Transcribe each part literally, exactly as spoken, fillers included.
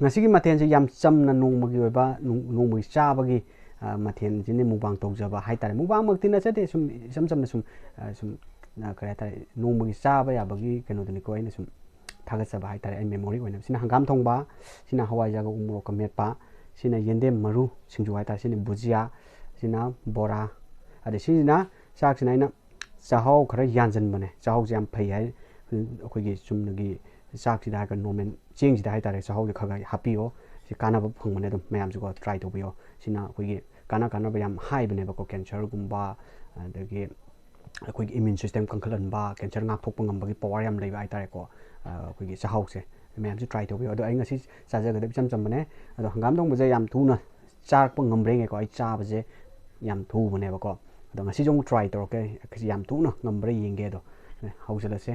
ꯉꯁꯤꯒꯤ ꯃꯊꯦꯜꯁꯦ ꯌꯥꯝ ꯆꯝꯅ ꯅꯣꯡꯃꯒꯤ ꯑꯣꯏꯕ, ꯅꯣꯡ-, ꯅꯣꯡꯃꯒꯤ ꯆꯥꯕꯒꯤ, ꯑ, ꯃꯊꯦꯜꯁꯤꯅꯤ ꯃꯨꯛꯕꯥꯡ ꯇꯧꯖꯕ ꯍꯥꯏꯇꯥꯔꯦ꯫ ꯃꯨꯛꯕꯥꯡꯃꯛꯇꯤ ꯅꯠꯆꯗꯦ, ꯁꯨꯝ ꯏꯆꯝ ꯆꯝꯅ ꯁꯨꯝ, ꯑ, ꯁꯨꯝ, ꯑ, ꯀꯔꯤ ꯍꯥꯏꯇꯥꯔꯦ, ꯅꯣꯡꯃꯒꯤ ꯆꯥꯕ ꯌꯥꯕꯒꯤ ꯀꯩꯅꯣꯗꯨꯅꯤꯀꯣ ꯑꯩꯅ ꯁꯨꯝ ꯊꯥꯒꯠꯆꯕ ꯍꯥꯏꯇꯥꯔꯦ, ꯑꯩ memory ꯑꯣꯏꯅ꯫ ꯁꯤꯅ ꯍꯪꯒꯥꯝ ꯊꯣꯡꯕ, ꯁꯤꯅ ꯍꯋꯥꯏꯖꯥꯔꯒ ꯎ ꯃꯣꯔꯣꯛꯀ ꯃꯦꯠꯄ, ꯁꯤꯅ ꯌꯦꯟꯗꯦꯝ ꯃꯔꯨ ꯁꯤꯡꯖꯨ ꯍꯥꯏꯇꯥꯔꯦ, ꯁꯤꯅ ꯕꯨꯖꯤꯌꯥ, ꯁꯤꯅ ꯕꯣꯔꯥ, ꯑꯗꯩ ꯁꯤꯁꯤꯅ, ꯆꯥꯛꯁꯤꯅ ꯑꯩꯅ ꯆꯥꯛꯍꯥꯎ ꯈꯔ ꯌꯥꯟꯁꯤꯟꯕꯅꯦ꯫ ꯆꯥꯛꯍꯥꯎꯁꯦ ꯌꯥꯝ ꯐꯩ ꯍꯥꯏ, ꯑꯩꯈꯣꯏꯒꯤ ꯆꯨꯝꯅꯒꯤ ꯆꯥꯛꯁꯤꯗ ꯍꯥꯏꯔꯒ normal ꯆꯦꯡꯁꯤꯗ ꯍꯥꯏꯇꯥꯔꯦ, ꯆꯥꯛꯍꯥꯎꯁꯦ ꯈꯔ ꯈꯔ ꯍꯥꯞꯄꯤꯌꯣ꯫ ꯁꯤ ꯀꯥꯟꯅꯕ ꯐꯪꯕꯅꯦ ꯑꯗꯨꯝ, ꯃꯌꯥꯝꯁꯨꯀꯣ try ꯇꯧꯕꯤꯌꯣ꯫ ꯁꯤꯅ ꯑꯩꯈꯣꯏꯒꯤ ꯀꯥꯟꯅ ꯀꯥꯟꯅꯕ ꯌꯥꯝ ꯍꯥꯏꯕꯅꯦꯕꯀꯣ, cancer ꯒꯨꯝꯕ, ꯑꯗꯒꯤ ꯑꯩꯈꯣꯏꯒꯤ immune system ꯀꯟꯈꯠꯍꯟꯕ, cancer ꯉꯥꯛꯊꯣꯛꯄ ꯉꯝꯕꯒꯤ power ꯌꯥꯝ ꯂꯩꯕ ꯍꯥꯏꯇꯥꯔꯦꯀꯣ, ꯑ, ꯑꯩꯈꯣꯏꯒꯤ ꯆꯥꯛꯍꯥꯎꯁꯦ꯫ ꯃꯌꯥꯝꯁꯨ try ꯇꯧꯕꯤꯌꯣ꯫ ꯑꯗꯣ ꯑꯩ ꯉꯁꯤ ꯆꯥꯖꯒꯗꯕ ꯏꯆꯝ ꯆꯝꯕꯅꯦ꯫ ꯑꯗꯣ ꯍꯪꯒꯥꯝ ꯊꯣꯡꯕꯁꯦ ꯌꯥꯝ ꯊꯨꯅ ꯆꯥꯔꯛꯄ ꯉꯝꯕ꯭ꯔꯦ ꯌꯦꯡꯒꯦꯀꯣ꯫ ꯑꯩ ꯆꯥꯕꯁꯦ ꯌꯥꯝ ꯊꯨꯕꯅꯦꯕꯀꯣ꯫ ꯑꯗꯣ ꯉꯁꯤꯁꯨ ꯑꯃꯨꯛ try ꯇꯧꯔꯛꯀꯦ, ꯌꯥꯝ ꯊꯨꯅ ꯉꯝꯕ꯭ꯔꯥ ꯌꯦꯡꯒꯦ꯫ ꯑꯗꯣ ꯍꯧꯖꯤꯜꯂꯁꯦ꯫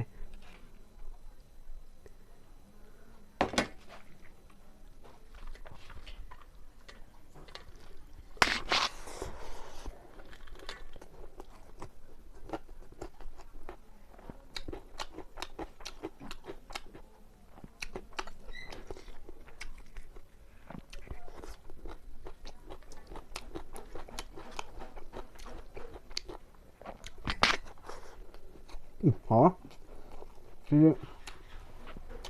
ꯎꯝ, ꯍꯥꯎꯋꯦ꯫ ꯁꯤꯗꯤ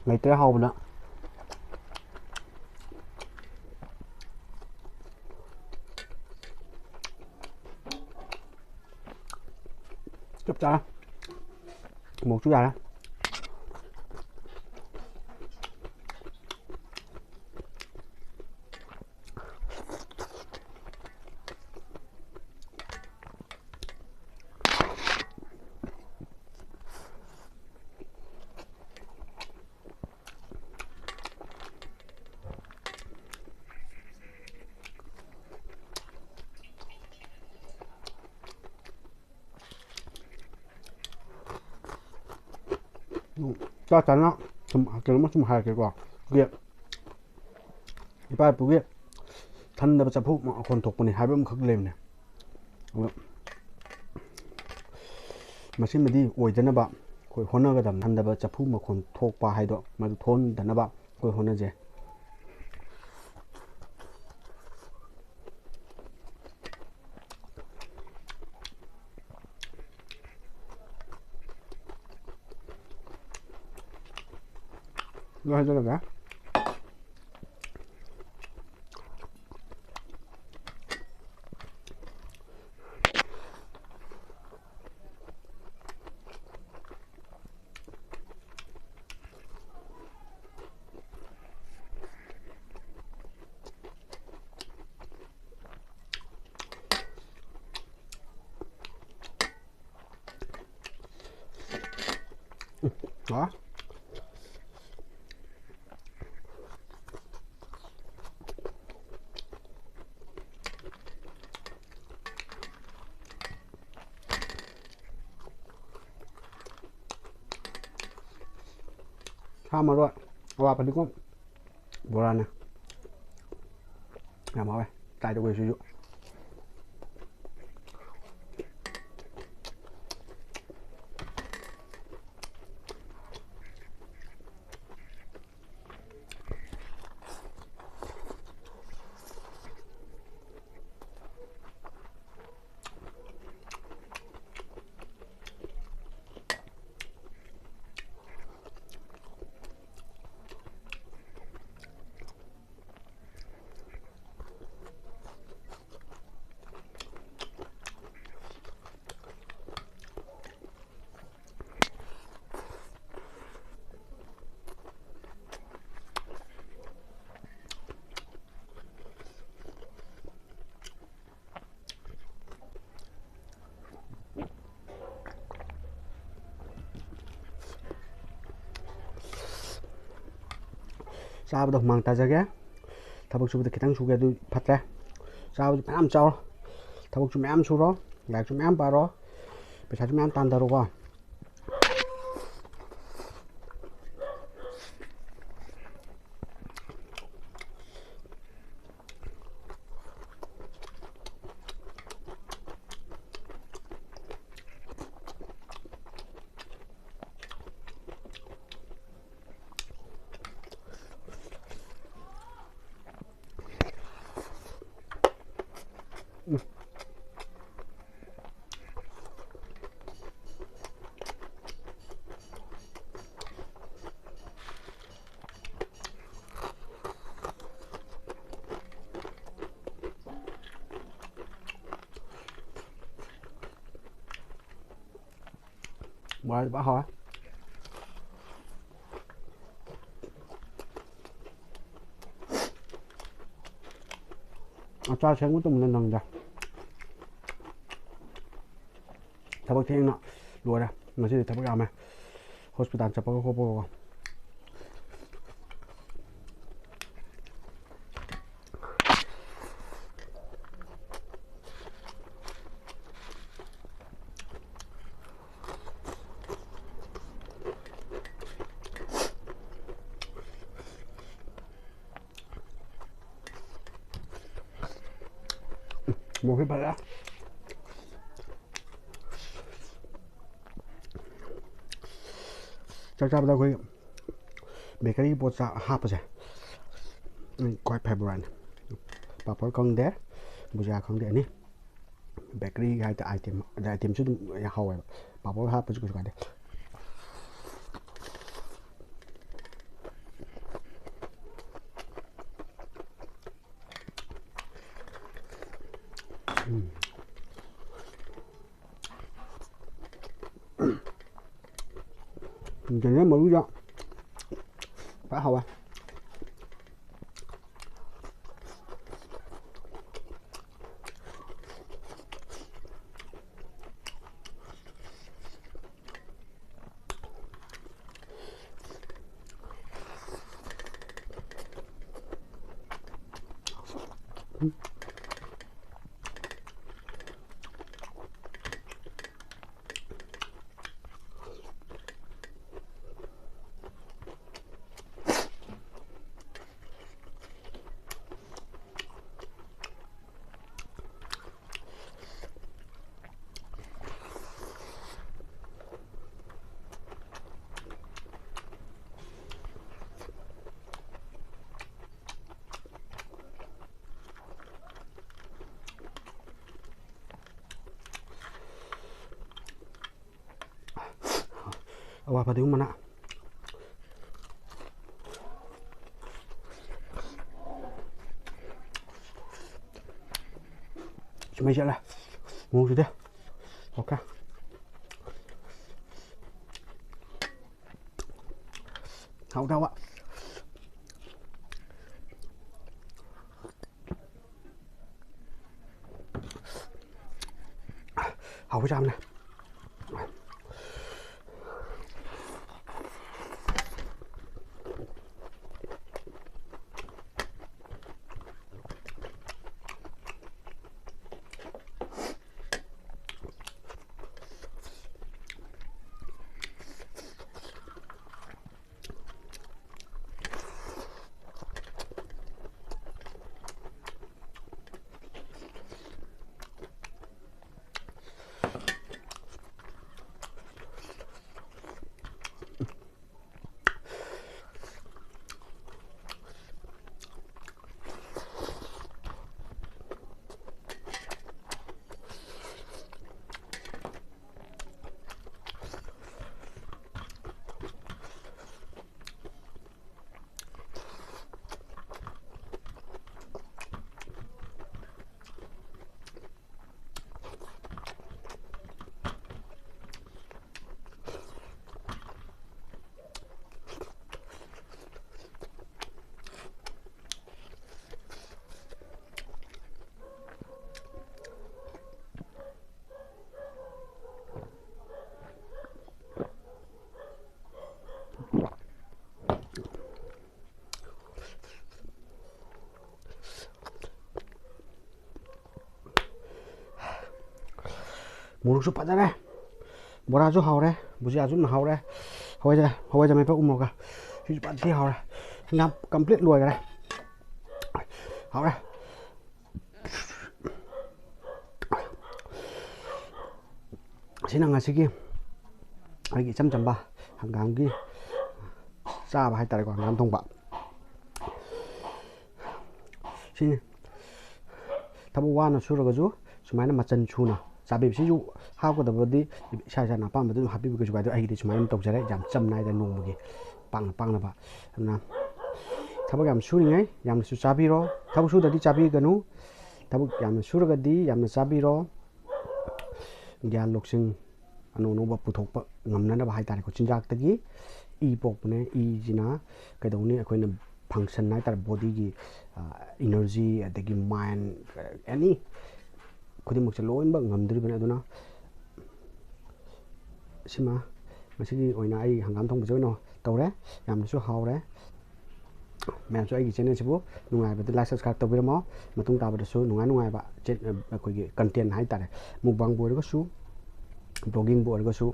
ꯂꯩꯇ꯭ꯔꯦ ꯍꯥꯎꯕꯗ꯫ ꯆꯞ ꯆꯥꯔꯦ꯫ ꯃꯣꯔꯣꯛꯁꯨ ꯌꯥꯔꯦ꯫ ꯎꯝ, ꯆꯥ ꯆꯥꯅ ꯁꯨꯝ ꯀꯩꯅꯣꯝꯃ ꯁꯨꯝ ꯍꯥꯏꯔꯛꯀꯦꯀꯣ꯫ ꯑꯩꯈꯣꯏꯒꯤ ꯏꯄꯥ ꯏꯄꯨꯒꯤ ꯊꯟꯗꯕ ꯆꯐꯨ ꯃꯈꯣꯟ ꯊꯣꯛꯄꯅꯤ ꯍꯥꯏꯕ ꯑꯃꯈꯛ ꯂꯩꯕꯅꯦ꯫ ꯑꯗꯣ ꯃꯁꯤꯃꯗꯤ ꯑꯣꯏꯗꯅꯕ ꯑꯩꯈꯣꯏ ꯍꯣꯠꯅꯒꯗꯕꯅꯤ꯫ ꯊꯟꯗꯕ ꯆꯐꯨ ꯃꯈꯣꯟ ꯊꯣꯛꯄ ꯍꯥꯏꯗꯣ ꯃꯗꯨ ꯊꯣꯛꯍꯟꯗꯅꯕ ꯑꯩꯈꯣꯏ ꯍꯣꯠꯅꯖꯩ꯫ ꯂꯣꯏ ꯍꯩꯖꯤꯜꯂꯒꯦ꯫ ꯎꯝ, ꯍꯥꯎꯔꯦ꯫ ꯁꯥ ꯃꯔꯣꯏ, ꯑꯋꯥ ꯐꯗꯤꯒꯣꯝ, ꯕꯣꯔꯥꯅꯦ꯫ ꯌꯥꯝ ꯍꯥꯎꯋꯦ꯫ Try ꯇꯧꯒꯦ ꯁꯤꯁꯨ꯫ ꯆꯥꯕꯗ ꯍꯨꯃꯥꯡ ꯇꯥꯖꯒꯦ꯫ ꯊꯕꯛ ꯁꯨꯕꯗ ꯈꯤꯇꯪ ꯁꯨꯒꯦ, ꯑꯗꯨ ꯐꯠꯇ꯭ꯔꯦ꯫ ꯆꯥꯕꯗꯤ ꯃꯌꯥꯝ ꯆꯥꯎ, ꯊꯕꯛꯁꯨ ꯃꯌꯥꯝ ꯁꯨꯔꯣ, ꯂꯥꯏꯔꯤꯛꯁꯨ ꯃꯌꯥꯝ ꯄꯥꯔꯣ, ꯄꯩꯁꯥꯁꯨ ꯃꯌꯥꯝ ꯇꯥꯟꯊꯔꯣꯀꯣ꯫ ꯕꯣꯔꯥꯗꯤ ꯐꯖꯅ ꯍꯥꯎꯔꯦ꯫ ꯑꯆꯥꯔ ꯁꯦꯝꯒꯦ ꯇꯧꯕꯅꯦ ꯅꯪꯗꯦ꯫ ꯊꯕꯛ ꯊꯦꯡꯅ ꯂꯣꯏꯔꯦ꯫ ꯉꯁꯤꯗꯤ ꯊꯕꯛ ꯌꯥꯝꯃꯦ꯫ ꯍꯣꯁꯄꯤꯇꯥꯜ ꯆꯠꯄꯒ ꯈꯣꯠꯄꯒꯀꯣ꯫ ꯃꯣꯔꯣꯛꯁꯦ ꯐꯖꯅ ꯆꯥꯛ ꯆꯥꯕꯗ ꯑꯩꯈꯣꯏ ꯕꯦꯀꯔꯤꯒꯤ ꯄꯣꯠ ꯆꯥ ꯍꯥꯞꯄꯁꯦ, ꯎꯝ, ꯈ꯭ꯋꯥꯏ ꯐꯦꯕꯣꯔꯥꯏꯠꯅꯤ꯫ ꯄꯥꯄꯣꯔ ꯈꯪꯗꯦ, ꯕꯨꯖꯤꯌꯥ ꯈꯪꯗꯦ, ꯑꯅꯤ꯫ ꯕꯦꯀꯔꯤꯒꯤ ꯍꯥꯏꯇꯥꯔꯦ, ꯑꯥꯏꯇꯦꯝ, ꯑꯗ ꯑꯥꯏꯇꯦꯝꯁꯨ ꯑꯗꯨꯝ ꯌꯥꯝ ꯍꯥꯎꯋꯦꯕ꯫ ꯄꯥꯄꯣꯔ ꯍꯥꯞꯄꯁꯨ ꯀꯩꯁꯨ ꯀꯥꯏꯗꯦ꯫ ꯎꯝ꯫ ꯌꯦꯟꯗꯦꯝ ꯃꯔꯨꯗ ꯐꯖ ꯍꯥꯎꯋꯦ꯫ ꯑꯋꯥ ꯐꯗꯤꯒꯣꯝ ꯃꯅꯥ꯫ ꯁꯤ ꯃꯩ ꯆꯠꯂꯦ꯫ ꯃꯑꯣꯡꯁꯤꯗꯤ꯫ ꯑꯣꯀꯦ꯫ ꯍꯥꯎꯇꯕ꯫ ꯍꯥꯎꯕ ꯆꯥꯕꯅꯦ꯫ ꯃꯣꯔꯣꯛꯁꯨ ꯐꯖꯔꯦ, ꯕꯣꯔꯥꯁꯨ ꯍꯥꯎꯔꯦ, ꯕꯨꯖꯤꯌꯥꯁꯨ ꯑꯗꯨꯝ ꯍꯥꯎꯔꯦ, ꯍꯋꯥꯏꯖꯥꯔ, ꯍꯋꯥꯏꯖꯥꯔ ꯃꯦꯠꯄ ꯎ ꯃꯣꯔꯣꯛꯀ꯫ ꯁꯤꯁꯨ ꯐꯖꯅ ꯊꯤ ꯍꯥꯎꯔꯦ꯫ ꯏꯟꯖꯥꯡ complete ꯂꯣꯏꯈꯔꯦ꯫ ꯍꯥꯎꯔꯦ꯫ ꯑꯁꯤꯅ ꯉꯁꯤꯒꯤ ꯑꯩꯒꯤ ꯏꯆꯝ ꯆꯝꯕ ꯍꯪꯒꯥꯝꯒꯤ ꯆꯥꯕ ꯍꯥꯏꯇꯥꯔꯦꯀꯣ, ꯍꯪꯒꯥꯝ ꯊꯣꯡꯕ꯫ ꯁꯤꯅꯤ꯫ ꯊꯕꯛ ꯋꯥꯅ ꯁꯨꯔꯒꯁꯨ ꯁꯨꯃꯥꯏꯅ ꯃꯆꯜ ꯁꯨꯅ ꯆꯥꯕꯤꯕ꯫ ꯁꯤꯁꯨ ꯍꯥꯞꯀꯗꯕꯗꯤ ꯏꯁꯥ ꯏꯁꯥꯅ ꯑꯄꯥꯝꯕꯗ ꯑꯗꯨꯝ ꯍꯥꯞꯄꯤꯕ, ꯀꯩꯁꯨ ꯀꯥꯏꯗꯦ꯫ ꯑꯩꯒꯤꯗꯤ ꯁꯨꯃꯥꯏꯅ ꯑꯗꯨꯝ ꯇꯧꯖꯔꯦ, ꯌꯥꯝ ꯆꯝꯅ ꯍꯥꯏꯗ ꯅꯣꯡꯃꯒꯤ ꯄꯥꯡꯅ ꯄꯥꯡꯅꯕ꯫ ꯑꯗꯨꯅ ꯊꯕꯛ ꯌꯥꯝ ꯁꯨꯔꯤꯉꯩ ꯌꯥꯝꯅꯁꯨ ꯆꯥꯕꯤꯔꯣ, ꯊꯕꯛ ꯁꯨꯗ꯭ꯔꯗꯤ ꯆꯥꯕꯤꯒꯅꯨ꯫ ꯊꯕꯛ ꯌꯥꯝꯅ ꯁꯨꯔꯒꯗꯤ ꯌꯥꯝꯅ ꯆꯥꯕꯤꯔꯣ꯫ ꯒ꯭ꯌꯥꯟ ꯂꯧꯁꯤꯡ ꯑꯅꯧ ꯑꯅꯧꯕ ꯄꯨꯊꯣꯛꯄ ꯉꯝꯅꯅꯕ ꯍꯥꯏꯇꯥꯔꯦꯀꯣ, ꯆꯤꯟꯖꯥꯛꯇꯒꯤ꯫ ꯏ ꯄꯣꯛꯄꯅꯦ꯫ ꯏꯁꯤꯅ ꯀꯩꯗꯧꯅꯤ, ꯑꯩꯈꯣꯏꯅ ꯐꯪꯁꯟ ꯍꯥꯏꯇꯥꯔꯦ, ꯕꯣꯗꯤꯒꯤ ꯏꯅꯔꯖꯤ, ꯑꯗꯒꯤ ꯃꯥꯏꯟ, ꯑꯦꯅꯤ ꯈꯨꯗꯤꯡꯃꯛꯁꯦ ꯂꯣꯏꯅꯃꯛ ꯉꯝꯗꯣꯔꯤꯕꯅꯤ꯫ ꯑꯗꯨꯅ ꯁꯤꯃ ꯉꯁꯤꯒꯤ ꯑꯣꯏꯅ ꯑꯩ ꯍꯪꯒꯥꯝ ꯊꯣꯡꯕꯁꯦ ꯑꯣꯏꯅ ꯇꯧꯔꯦ꯫ ꯌꯥꯝꯅꯁꯨ ꯍꯥꯎꯔꯦ꯫ ꯃꯌꯥꯝꯁꯨ ꯑꯩꯒꯤ ꯆꯦꯅꯦꯜꯁꯤꯕꯨ ꯅꯨꯡꯉꯥꯏꯕꯗ ꯂꯥꯏꯛ ꯁꯕꯁꯀ꯭ꯔꯥꯏꯕ ꯇꯧꯕꯤꯔꯝꯃꯣ꯫ ꯃꯇꯨꯡ ꯇꯥꯕꯗꯁꯨ ꯅꯨꯡꯉꯥꯏ ꯅꯨꯡꯉꯥꯏꯕ ꯆꯦ-, ꯑꯩꯈꯣꯏꯒꯤ ꯀꯟꯇꯦꯟ ꯍꯥꯏꯇꯥꯔꯦ, ꯃꯨꯛꯕꯥꯡꯕꯨ ꯑꯣꯏꯔꯒꯁꯨ, ꯕ꯭ꯂꯣꯒꯤꯡꯕꯨ ꯑꯣꯏꯔꯒꯁꯨ,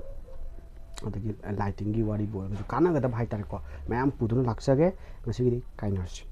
ꯑꯗꯒꯤ ꯂꯥꯏꯇꯤꯡꯒꯤ ꯋꯥꯔꯤꯕꯨ ꯑꯣꯏꯔꯒꯁꯨ, ꯀꯥꯟꯅꯒꯗꯕ ꯍꯥꯏꯇꯥꯔꯦꯀꯣ, ꯃꯌꯥꯝ ꯄꯨꯗꯨꯅ ꯂꯥꯛꯆꯒꯦ꯫ ꯉꯁꯤꯒꯤꯗꯤ ꯀꯥꯏꯅꯔꯁꯤ꯫